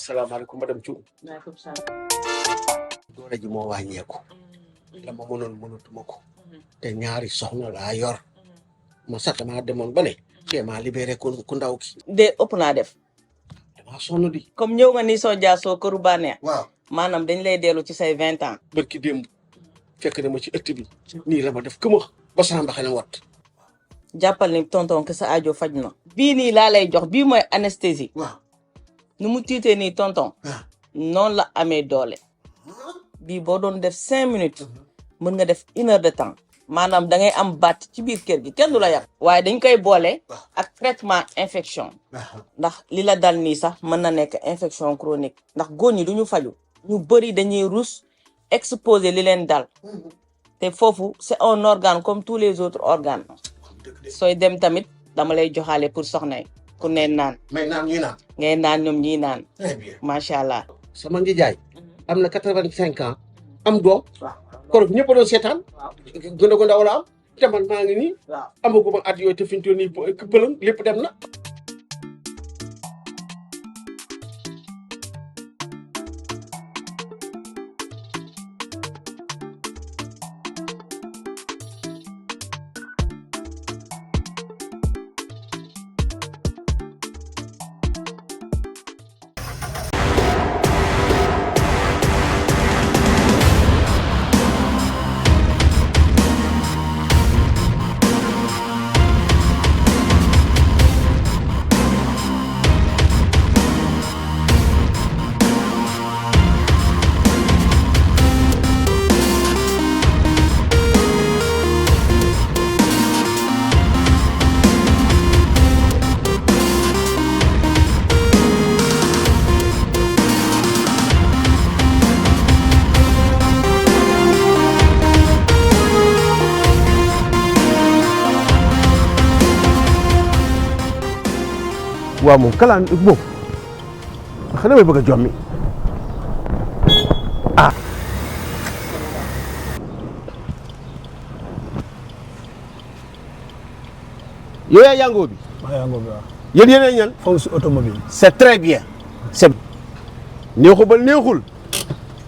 asalaamaaleykum madame Thioune. maaleykum salaam. doole ji moo wàññeeku. la ma mënatuma ko. te ñaari soxna laa yor. ma sax damaa demoon ba ne. cee maa libéré ku ndaw ki. de ëpp naa def. damaa sonn di. comme ñëw nga ni soo jaasoo këru bànneex. waaw maanaam dañ lay dellu ci say 20 ans. barki démb fekk na ma ci ëtt bi. nii la ma def këma ba sama mbaxane wat. jàppal ni tonton que sa aajo faj na. bii nii laa lay jox bii mooy anesthésie. waaw. nu mu tiitee nii tonton. noonu la amee doole. bii boo doon def 5 minutes. mën nga def 1 heure de temps. maanaam da ngay am baat ci biir kër gi kenn du la yàq. waaye dañ koy boole. ak traitement infection. ndax li la dal nii sax mën na nekk infection chronique. ndax góor ñi du ñu faju ñu bëri dañuy rus exposer li leen dal. te foofu c'est un organe comme tous les autres organes. sooy dem tamit dama lay joxaale pour soxna yi ku ne naan. may naan ñuy naan. ngay naan ñoom ñii naan. très bien macha allah. sama njijaay am na 85 ans am doom. kon ñëpp a doon seetaan. gën a ndaw la am. te man maa ngi nii. amaguma at yooyu te fi ñu toll nii pëlëm lépp dem na. waaw moom kalaan boobu xanaa may bëgg a jommi ah. yow yaa yàngoo bi. maa yàngoo bi waaw. yéen yéenay ñan. faw si automobile. c'est très bien. c'est neexul ba neexul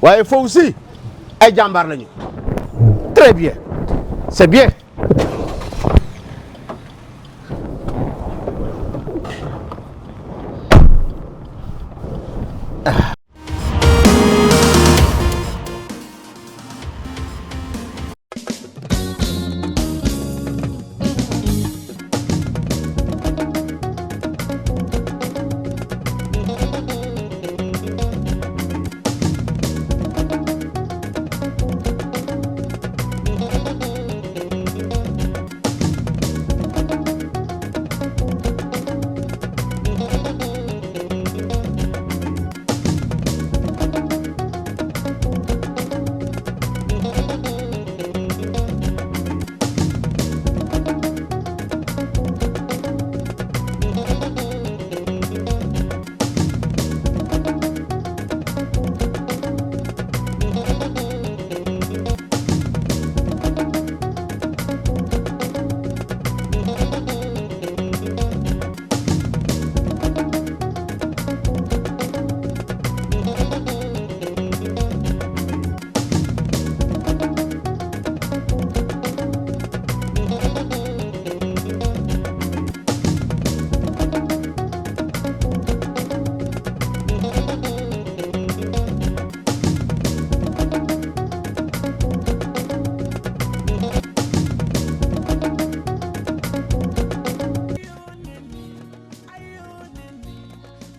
waaye faw si ay jàmbaar lañu. très bien c'est bien.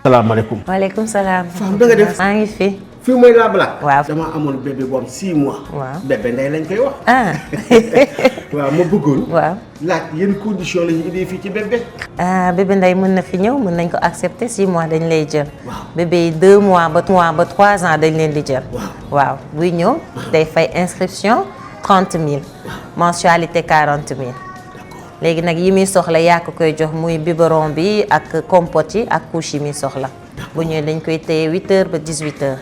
salaamaaleykum. waaleykum salaam. Femme da nga def. maa ngi fi. fii mooy la blague. waaw dama amoon bébé bu am 6 mois. waaw bébé ndey lañ koy wax. ah. waaw ma bëggoon. waaw. laaj yenn condition la ñu indi fii ci bébé. ah bébé ndey mën na fi ñëw mën nañ ko accepter 6 mois dañ lay jël. waaw bébé yi 2 mois ba 3 ans dañ leen di jël. waaw buy ñëw day fay inscription 30 000. mensualité 40 000. léegi nag yi muy soxla yaa ko koy jox muy biberon bi ak compote yi ak couche yi muy soxla. bu ñëwee dañ koy téye 8h ba 18h.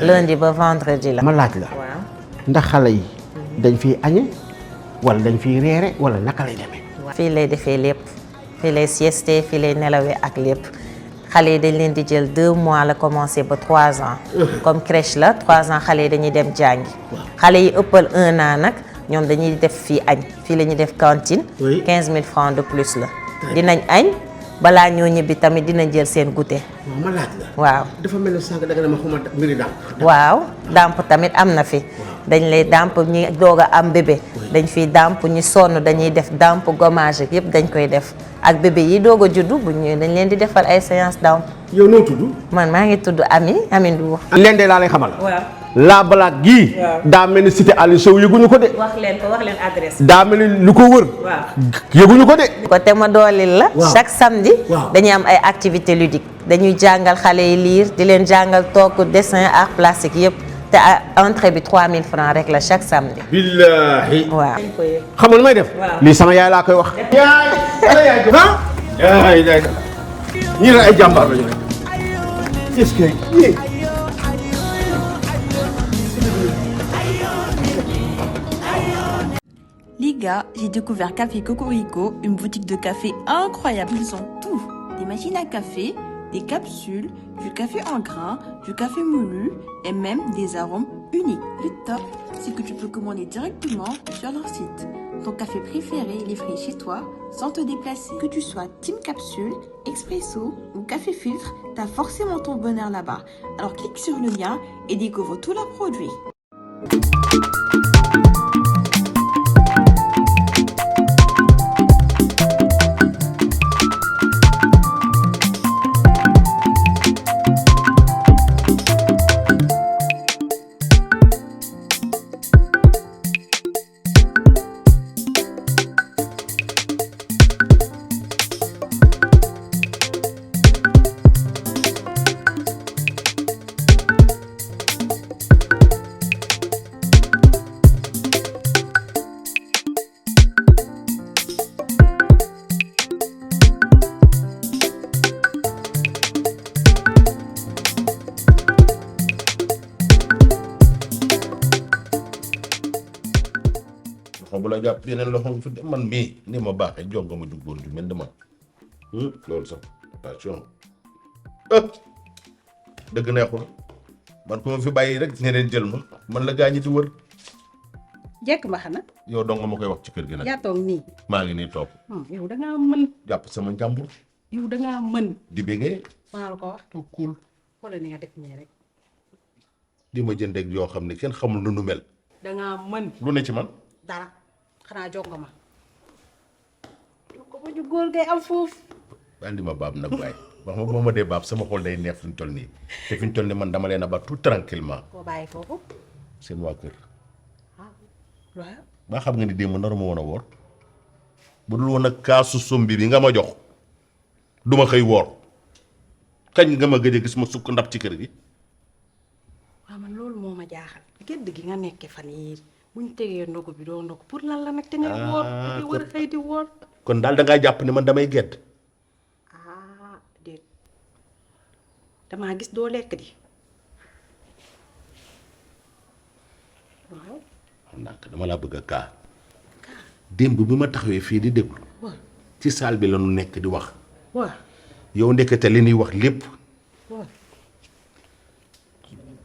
lundi ba vendredi la. ma laaj la. waaw ndax xale yi dañ fiy añe wala dañ fiy reere wala naka lay demee. fii lay defee lépp fii lay sieste fii lay nelawee ak lépp xale yi dañ leen di jël 2 mois la commencé ba 3 ans comme crèche la 3 ans xale yi dañuy dem jàngi xale yi ëppal 1 an nag ñoom dañuy def fii añ fii la ñuy def cantine 15 000 francs de plus la dinañ añ balaa ñoo ñibbi tamit dinañ jël seen goûter waaw ma laaj la. waaw dafa mel ne sànq da nga ne ma xuma mbiri dàmp. waaw dàmp tamit am na fi dañ lay dàmp ñi doog a am bébé dañ fiy dàmp ñi sonn dañuy def dàmp gommage ak yëpp dañ koy def ak bébé yi doog a juddu bu ñëwee dañ leen di defal ay séance dàmp yow noo tudd. man maa ngi tudd Ami Ndour. leen de laa lay xamal. waaw la Black gii. waaw daa mel ni cité Aliou Sow yëguñu ko de. wax leen adresse. daa mel ni lu ko wër. waaw yëguñu ko de. ko te ma doolil la. waaw chaque samedi. waaw dañuy am ay activités ludiques. dañuy jàngal xale yi lire di leen jàngal togg dessin art plastique yëpp te entrée bi 3000 francs rek la chaque samedi. billahi. waaw. xam nga lu may def. waaw lii sama yaay laa koy wax. yaay ala yaay jëf ah. yaay yaay ñii la ay jàmbaar lañu rek. est-ce que ñii. Les gars, j'ai découvert Café Cocorico, une boutique de café incroyable. Ils ont tout. Des machines à café, des capsules, du café en grains, du café moulu et même des arômes uniques. Le top, c'est que tu peux commander directement sur leur site. Ton café préféré est livré chez toi sans te déplacer. Que tu sois team capsule, expresso ou café filtre, t'as forcément ton bonheur là-bas. Alors clique sur le lien et découvre tous leurs produits. bu la jàpp yeneen loxo nga fi de man mii ni ma baaxee jonga ma ju góor ju mel ni man loolu sax attention dëgg neexul man ku ma fi bàyyi rek ñeneen jël ma man la gaañi di wër jekk ma xana yow dong nga ma koy wax ci kër gi nag yaa toog nii maa ngi nii toog yow dangaa mën jàpp sama njàmbur yow dangaa mën di bégee maa la ko wax toog cool xoolal ni nga def nii rek di ma jëndeeg yoo xam ne kenn xamul nu nu mel dangaa mën lu ne ci man dara xanaa jonga ma ko ma ju góor ngay am foofu andi ma baab nag waay wax ma boo ma dee baab sama xol day neex fi ñu toll nii te fi ñu toll nii man dama leen a ba tout tranquillement koo bàyyi foofu seen waa kër waaw ba xam nga ni démb naru ma woon a woor bu dul woon ak kaasu sombi bi nga ma jox duma xëy woor kañ nga ma gëj a gis ma sukk ndab ci kër gi waaw man loolu moo ma jaaxal gedd gi nga nekkee fan yii buñ tegee ndogu bi doo ndogu pour lan la nag te ngay woor te ngay war a xëy di woor kon daal da ngaa jàpp ne man damay gedd déet damaa gis doo lekk di waaw ndànk dama laa bëgg a kaa démb bi ma taxawee fii di déglu ci saal bi la nu nekk di wax waaw yow ndekete li ñuy wax lépp waaw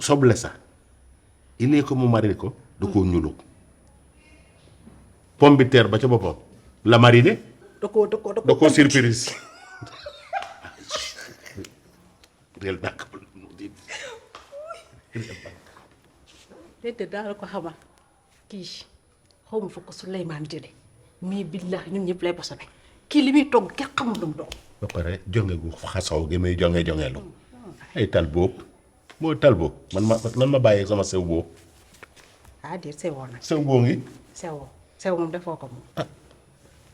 soble sax il est que mu mariner ko da koo ñulug pomme de terre ba ca boppam la mariner da koo surprise réel dàkk déedéet daal ko xamal kii xaw ma fa ko Souleymane jële mais billahi ñun ñëpp lay bosone kii li muy togg kenn xamul lu mu doon ba pare jonge gu xasaw gi muy jongeelu ay tal boobu moo tal boobu man ma bàyyee sama sew boobu ah déet sewoo nag sew boo ngi sew moom defoo ko moom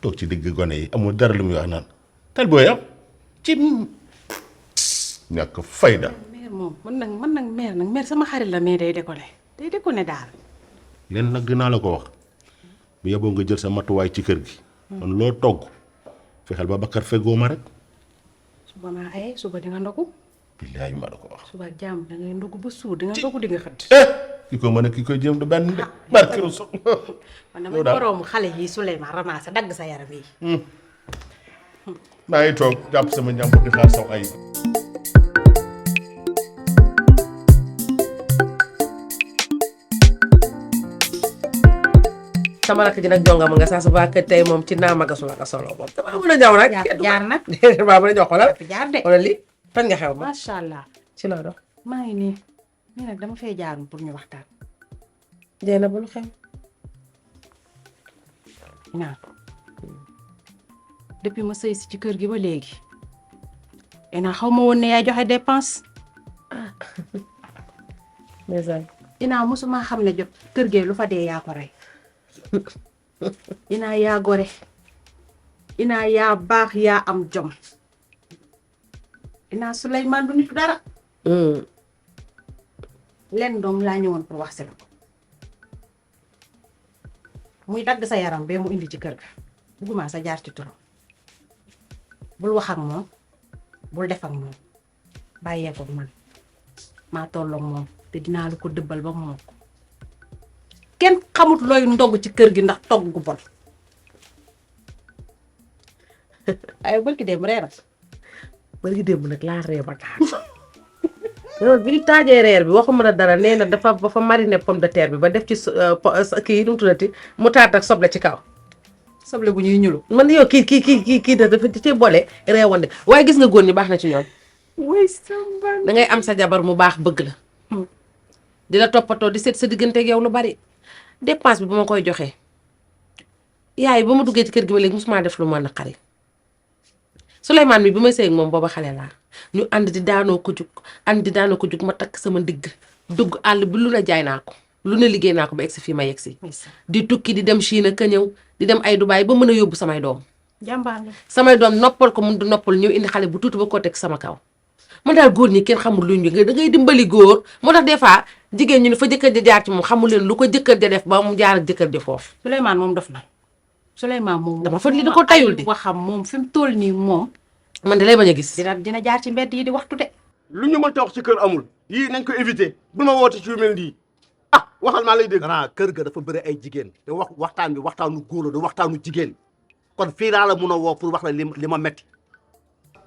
toog ci digg gone yi amul dara lu muy wax naan tal boo yam ci ñàkk fayda mère moom man nag mère sama xarit la mais day déconné daal leen nag dinaa la ko wax bu yeboo nga jël sa matuwaay ci kër gi man loo togg fexeel ba Bakar feggoo ma rek suba maa aye suba di nga ndogu billaahi ma la ko wax suba jàmm da ngay ndogu ba suur di nga ndogu di nga xëdd ki ko mën a ki koy jéem du benn de barke Rasul man dama boroomu xale yi Souleymane ramassé dagg sa yaram yi maa ngi toog jàpp sama njàmbur di xaar saw ay sama rakk ji nag jonga ma nga saa su baa kër tey moom ci naa magasu la nga solo moom dama mën a ñaw nag jaar nag maa mën a ñëw xoolal jaar de xoolal li fan nga xew ma macha allah ci loo dox maa ngi nii nii nag dama fay jaarum pour ñu waxtaan dee na bu lu xew naa depuis ma sëy si ci kër gi ba léegi Ina xaw ma woon ne yaay joxe dépense Ina mosuma xam ne jot kër gee lu fa dee yaa ko rey Ina yaa gore Ina yaa baax yaa am jom Ina Souleymane du nitu dara len doom laa ñëwoon pour wax si la ko muy dagg sa yaram bee mu indi ci kër ga bugguma sa jaar ci turam bul wax ak moom bul def ak moom bàyyee ko man maa tolloog moom te dinaa la ko dëbbal ba moom ko kenn xamut looy ndogg ci kër gi ndax togg gu bon ay bërki dem reeral bërki démb nag laa ree ba taal loolu bi ñu taajee reer bi waxuma la dara nee na dafa mariner pomme de terre bi ba def ci kii nu mu tuddati mu taat ak soble ci kaw soble bu ñuy ñulu man yow kii dafa ci boole reewande waaye gis nga góor ñi baax na ci ñoom way samba da ngay am sa jabar mu baax bëgg la di la toppatoo di seet sa diggante ak yow lu bari dépense bi ba ma koy joxee yaay ba ma duggee ci kër gi ba léegi musuma def lu ma naqari Souleymane bi may sëy ak moom booba xale laa ñu ànd di daanoo ko jug ma takk sama ndigg dugg àll bi lu ne jaay naa ko lu ne liggéey naa ko ba egsi fii ma yegsi di tukki di dem Chine ka ñëw di dem ay Dubaay ba mën a yóbbu samay doom jàmbaar la samay doom noppal ko mun du noppal ñëw indi xale bu tuuti ba koo teg sama kaw man daal góor ñi kenn xamul luñ jógee da ngay dimbali góor moo tax des fois jigéen ñu ne fa jëkkër ja jaar ci moom xamul leen lu ko jëkkër ja def ba mu jaar ak jëkkër ja foofu Souleymane moom def na Souleymane moom dama fa li da ko tayul di waxam moom fi mu toll nii moom man da lay bañ a gis dina jaar ci mbedd yi di waxtu de lu ñu mënta wax ci kër amul yii nañ ko éviter bul ma woote ci yu mel nii ah waxal maa lay dégg. grand kër ga dafa bëri ay jigéen te waxtaan bi waxtaanu góor la du waxtaanu jigéen kon fii laa la mun a woo pour wax la li ma metti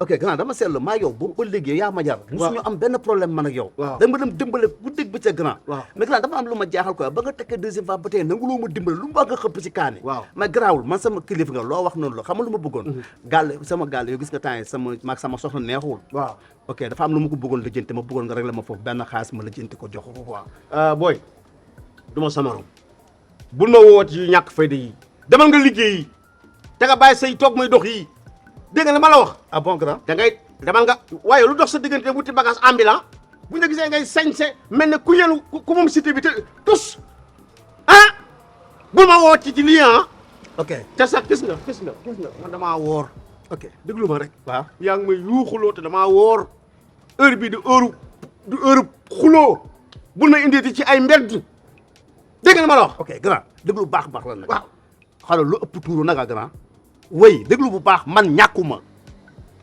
ok grand dama seetlu maa yow bu ba léegi yaa ma jar musuñu am benn problème man ak yow dama dem dimbale bu dégg ba ca grand mais grand dafa am lu ma jaaxal quoi ba nga tekkee deuxième fois ba tey nanguloo ma dimbale lu mu wax nga xëpp ci kaani mais garaawul man sama kilifa nga loo wax noonu la xam nga lu ma bëggoon gàll sama gàll yow gis nga temps yi sama soxna neexul ok dafa am lu ma ko bëggoon lijjanti ma bëggoon nga régler ma foofu benn xaalis ma lijjanti ko jox ko quoi booy du ma samarom bul ma woote yu ñàkk fayda yi demal nga liggéey yi te nga bàyyi say toog may dox yii dégg nga li ma la wax. ah bon grand da ngay demal nga waaye lu dox sa diggante wuti bagage ambulant bu ñu la gisee ngay sañse mel ne ku yenu ku moom cité bi te tus ah bul ma woo ci lii ah. ok te sax gis nga man damaa woor. ok déglu ma rek. waaw yaa ngi may yuuxuloo te damaa woor heure bi du heure xuloo bul ma indi ci ay mbedd dégg nga li ma la wax. ok grand déglu baax la nag. waaw xale lu ëpp tuuru nag grand. way déglu bu baax man ñàkkuma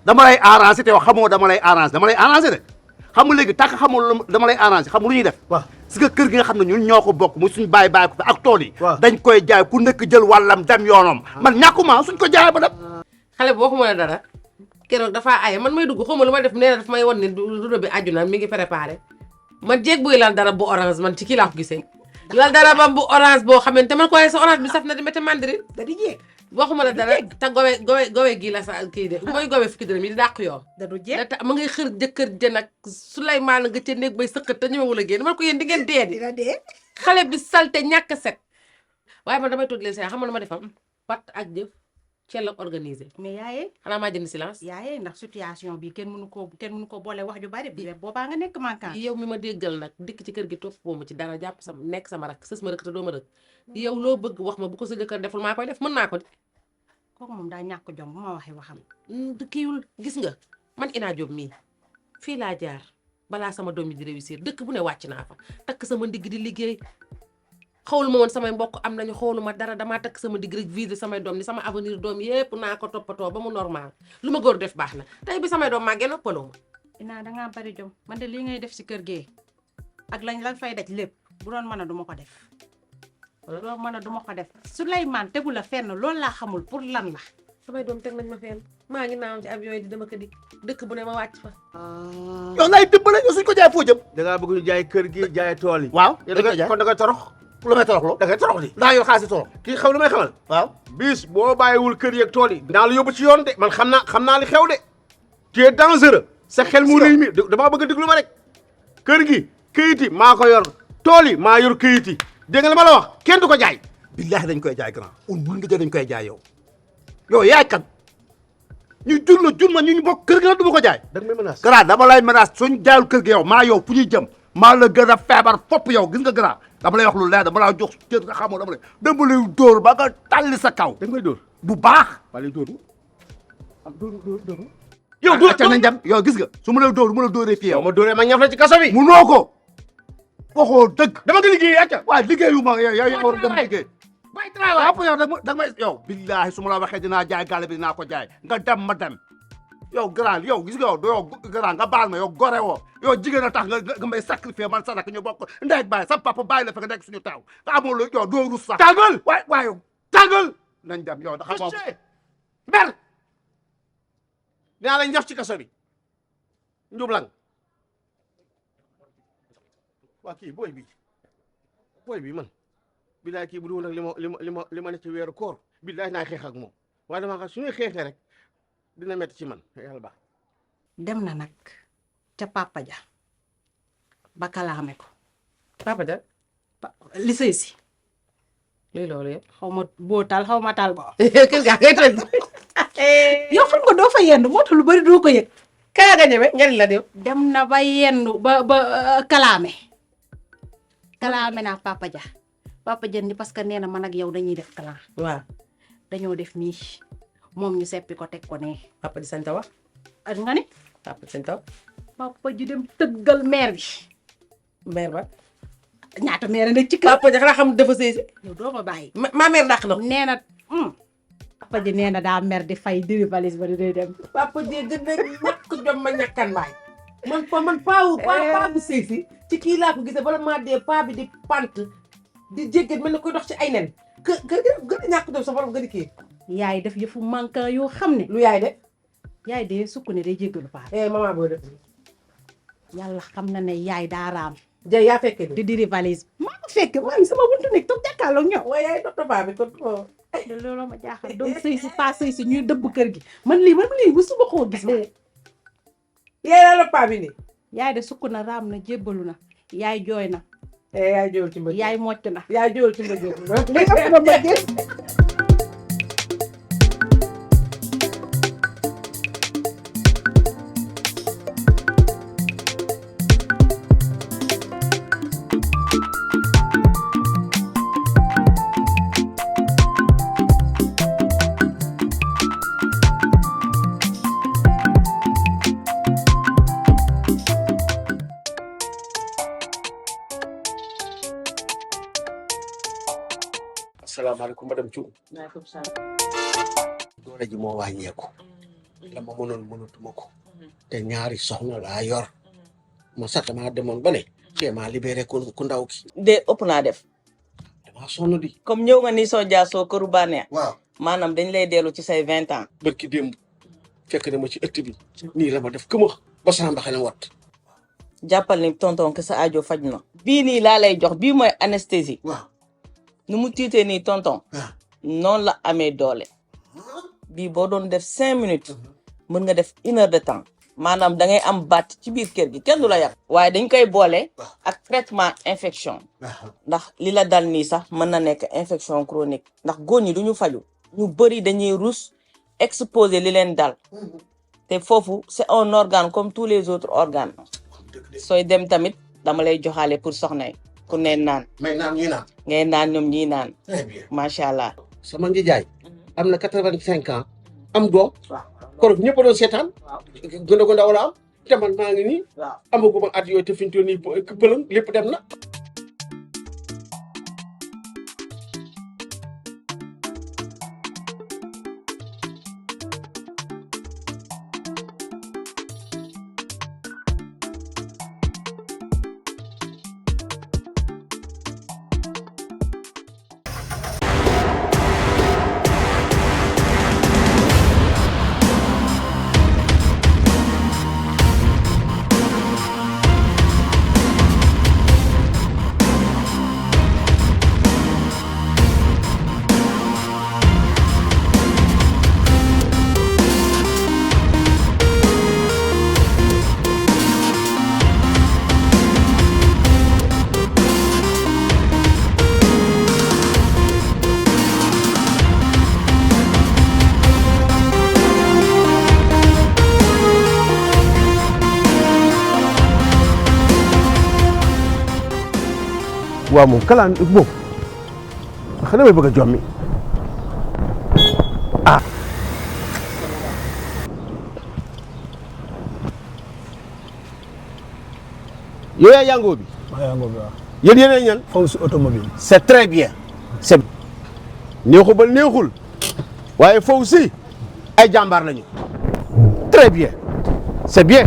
dama lay arrangé te yow xamoo dama lay arrangé de xam nga léegi tàkk xamoo dama lay arrangé xam nga lu ñuy def parce que kër gi nga xam ne ñun ñoo ko bokk mu suñ bàyyi ko fi ak tool yi dañ koy jaay ku nekk jël wàllam dem yoonam man ñàkkuma suñ ko jaay ba dem xale bu waxuma la dara keroog dafaa aye man may dugg xawma lu ma def nee na daf may wan ne rudo bi aju na mi ngi préparé man jéeg buy lal dara bu orange man ci kii laa ko gisee lal dara ba bu orange boo xamante man ko waaye sa orange bi saf na di métti mandarin da di jeeg waxuma la dara te gowe gii la sa kii de mooy gowe fukki dërëm yi di dàq yoo da du jeeg ma ngay xër jëkkër jën ak Souleymane nga ca néeg bay sëqat te ñëwewul a génn man ko yéen di ngeen dee dina dee xale bi salte ñàkk set waaye man damay tudd leen seen xam nga lu ma defam pat ak jëf cell ak organisé mais yaayee xanaa maa jënd silence yaayee ndax situation bi kenn mënu ko boole wax ju bari bi boobaa nga nekk manquant yow mi ma déggal nag dikk ci kër gi topp boobu ci dara jàpp sama nekk sama rak sës ma rëkk te doo ma rëkk yow loo bëgg wax ma bu ko sa jëkkër deful maa koy def mën naa ko kooku moom daa ñàkk jom bu ma waxee waxam kiiwul gis nga man Ina Diop mii fii laa jaar balaa sama doom yi di réussir dëkk bu ne wàcc naa fa takk sama ndigg di liggéey xawlu ma woon samay mbokk am nañu xawlu ma dara damaa takk sama ndigg rek visé samay doom ni sama avenir doom yépp naa ko toppatoo ba mu normal lu ma góor def baax na tey bi samay doom màggee noppaloo ma Ina dangaa bari jom man de lii ngay def si kër gee ak lan fay daj lépp bu doon mën a duma ko def loolu mën a duma ko def Souleymane tegu la fenn loolu laa xamul pour lan la samay doom teg nañ ma fenn maa ngi naaw ci avion yi di dama ko dikk dëkk bu ne ma wàcc fa yow lay dimbale yow suñ ko jaay foo jëm da ngaa bëgg ñu jaay kër gi jaay tool yi waaw kon da nga torox lu may toroxloo da ngay torox di daa yor xaalis torox kii xam lu may xamal waaw bis boo bàyyiwul kër yeeg tool yi dinaa la yóbbu ci yoon de man xam naa li xew de tu es dangereux sa xel mu rëy mi damaa bëgg a déglu ma rek kër gi këyit yi maa ko yor tool yi maa yor këyit yi dégg nga li ma la wax kenn du ko jaay billaahi dañ koy jaay grand un mën nga jël dañ koy jaay yow yaay kan ñu jur ma ñu bokk kër gi la du ma ko jaay da nga may menace grand dama lay menace suñ jaayul kër gi yow maa yow fu ñuy jëm maa la gën a feebar fopp yow gis nga grand dama lay wax lu leer dama laa jox kër nga xamoo dama lay dóor ba nga tàlli sa kaw da nga may dóor bu baax wala dóor am dóor yow dóor ca nañ dem yow gis nga su ma la dóor mu la dóoree fii yow ma dóoree ma ñaf la ci kaso bi mu noo ko waxoo dëgg dama nga liggéey acca waaw liggéeyu ma yow yaa war a dem liggéey bay travail waaw yow da nga may yow billaahi su ma la waxee dinaa jaay gàlle bi dinaa ko jaay nga dem ma dem yow grand yow gis nga yow yow grand nga baal ma yow gore woo yow jigéen a tax nga may sacrifier man sax ñu bokk ndey baay sa papa bàyyi la fa nga nekk suñu taaw nga amoo lu yow doo rus sax tàggal waay yow tàggal nañ dem yow daxa moom ber dinaa la ñaf ci kaso bi njublang waa kii booy bi man billaay kii bu dul nag li ma ne ci weeru koor billaay naa xeex ak moom waaye dama xam suñuy xeexee rek dina metti ci man yàlla baax dem na nag ca papa ja ba kalaame ko papa ja li sëy si luy loolu yëpp xaw ma boo tal xaw ma tal ba kër gaa ngay toj yow xam nga doo fa yendu moo tax lu bari doo ko yëg kaa nga ñeme ñan la dew dem na ba yendu ba kalaame naa papa ja ni parce que nee na man ak yow dañuy def kalaan waaw dañoo def nii moom ñu seppi ko teg ko ne papa di sañ ta wax ak nga ni papa di sañ ta wax papa ji dem tëggal maire bi mère ba ñaata maire nekk ci kër papa ja xanaa xam dafa sëy si yow doo ma bàyyi ma mère dàq na ko nee na papa ji nee na daa mer di fay diri valise ba di dem papa ji gën na ñàkk jom ma ñàkkan baay man paa bu sëy si ci kii laa ko gisee bala maa dee paa bi di pant di jéggat mel ni koy dox ci ay nen gën a ñàkk jom sa borom gën a kii yaay def yëfu manquant yoo xam ne lu yaay de yaay de sukk ne day jéggalu paa maman boo def yàlla xam na ne yaay daa raam jay yaa fekkee di diri valise maa ko fekk maa ngi sama buntu nekk toog jàkkaarloog ñoom waaye yaay topp paa bi kon loolu ma jaaxal doon sëy si pas sëy si ñuy dëbb kër gi man lii bu suba koo gis ma yaay laa la paa bi nii yaay de sukk na raam na jébbalu na yaay jooy na yaay jooyul ci mbëgg yaay mocc na yaay jooyul ci mbëgg li ëpp na mbëggeel asalaamaaleykum madame Thioune doole ji moo wàññeeku la ma mënatuma ko te ñaari soxna laa yor ma sax damaa demoon ba ne maa libéré ku ndaw ki de ëpp naa def damaa sonn di comme ñëw nga ni soo jaasoo këru bànneex waaw maanaam dañ lay dellu ci say 20 ans barki démb fekk na ma ci ëtt bi nii la ma def këmax ba sama mbaxane wat jàppal ni tonton que sa aajo faj na bii nii laa lay jox bii mooy anesthésie waaw nu mu tiitee nii tonton noonu la amee doole bii boo doon def 5 minutes mën nga def 1 heure de temps maanaam da ngay am baat ci biir kër gi kenn du la yàq waaye dañ koy boole ak traitement infection ndax li la dal nii sax mën na nekk infection chronique ndax góor ñi du ñu faju ñu bëri dañuy rus exposé li leen dal te foofu c'est un organe comme tous les autres organes sooy dem tamit dama lay joxaale pour soxna yi ku ne naan may naan ñuy naan ngay naan ñoom ñii naan très bien macha allah sama ngi jaay am na 85 ans am doom kon ñëpp doon seetaan gën a ko ndaw la am te man maa ngi nii amaguma at yooyu te fi ñu toll nii pëlëm lépp dem na waaw moom kalaan moom xanaa may bëgg a jommi ah. yow yaa yàngoo bi. maa yàngoo bi waaw. yéen yéenay ñan. Fawzi automobile. c'est très bien. c'est neexu ba neexul waaye Fawzi ay jàmbaar lañu. très bien c'est bien.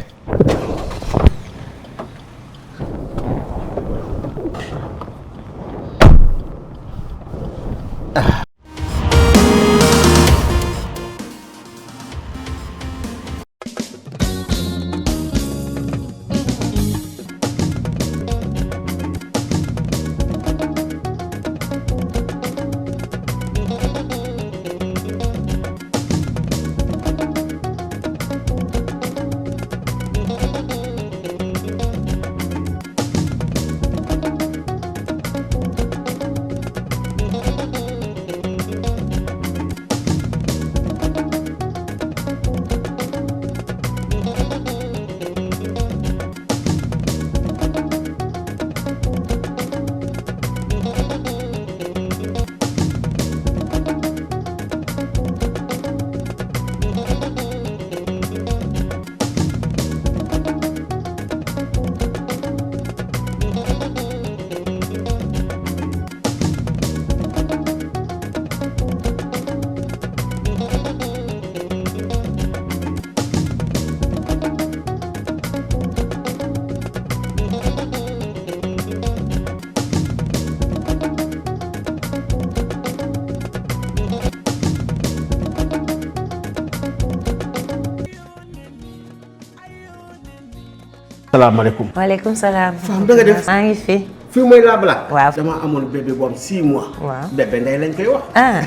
salaamaaleykum. waaleykum salaam. Femme da nga def. maa ngi fi. fii mooy La Blague. waaw dama amoon bébé bu am 6 mois. waaw bébé ndey lañ koy wax. ah.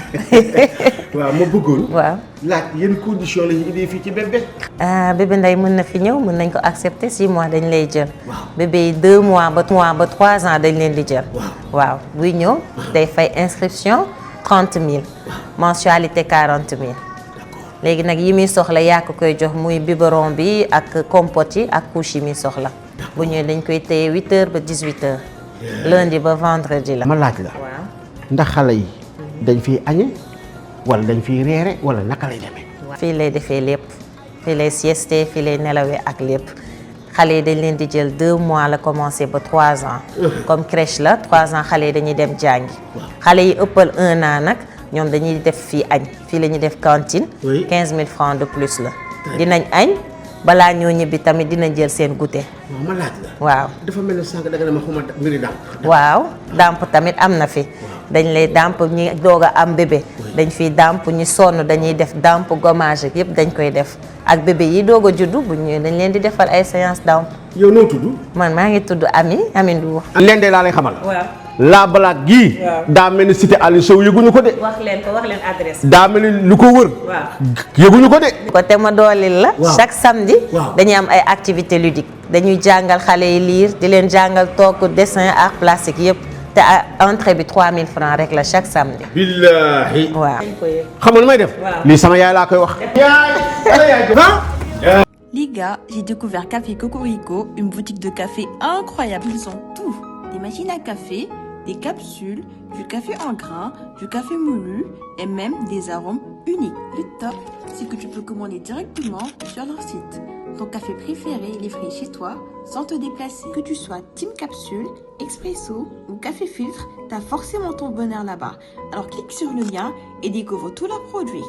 waaw ma bëggoon. waaw. laaj yenn condition la ñu indee fii ci bébé. ah bébé ndey mën na fi ñëw mën nañ ko accepter 6 mois dañ lay jël. waaw bébé yi 2 mois ba 3 ans dañ leen di jël. waaw buy ñëw day fay inscription 30 000 mensualité 40 000. léegi nag yi muy soxla yaa ko koy jox muy biberon bi ak compote yi ak couche yi muy soxla. bu ñëwee dañ koy téye 8h ba 18h. lundi ba vendredi la. ma laaj la. waaw. ndax xale yi dañ fiy añe wala dañ fiy reere wala naka lay demee. fii lay defee lépp fii lay sieste fii lay nelawee ak lépp xale yi dañ leen di jël 2 mois la commencé ba 3 ans. comme crèche la 3 ans xale yi dañuy dem jàngi. xale yi ëppal 1 an nag ñoom dañuy def fii añ fii la ñuy def cantine. 15 000 francs de plus la. dinañ añ balaa ñoo ñibbi tamit dina jël seen goûter. waaw ma laaj la. waaw. dafa mel ne sànq danga ne ma xuma mbiri dàmp. waaw dàmp tamit am na fi. dañ lay dàmp ñi doog a am bébé. dañ fiy dàmp ñi sonn dañuy def dàmp gommage ak yëpp dañ koy def ak bébé yi doog a juddu bu ñëwee dañ leen di defal ay séance dàmp. yow noo tudd. man maa ngi tudd Ami Ndour. leen de laa lay xamal. waaw. La Blague gii. waaw. daa mel ni cité Aliou Sow yëguñu ko de. wax leen adresse. daa mel ni lu ko wër. waaw. yëguñu ko de. côté ma doolil la. waaw. chaque samedi. waaw. dañuy am ay activités ludiques. dañuy jàngal xale yi lire di leen jàngal toog dessin art plastique yëpp te entrée bi 3000 francs rek la chaque samedi. billaahi. waaw. xam nga lu may def. lii sama yaay laa koy wax. Les gars, j'ai découvert Café Cocorico, une boutique de café incroyable. Ils ont tout. Des machines à café, des capsules, du café en grains, du café moulu et même des arômes uniques. Le top, c'est que tu peux commander directement sur leur site. Ton café préféré est livré chez toi sans te déplacer. Que tu sois team capsule, expresso ou café filtre, t'as forcément ton bonheur là-bas. Alors clique sur le lien et découvre tous leurs produits.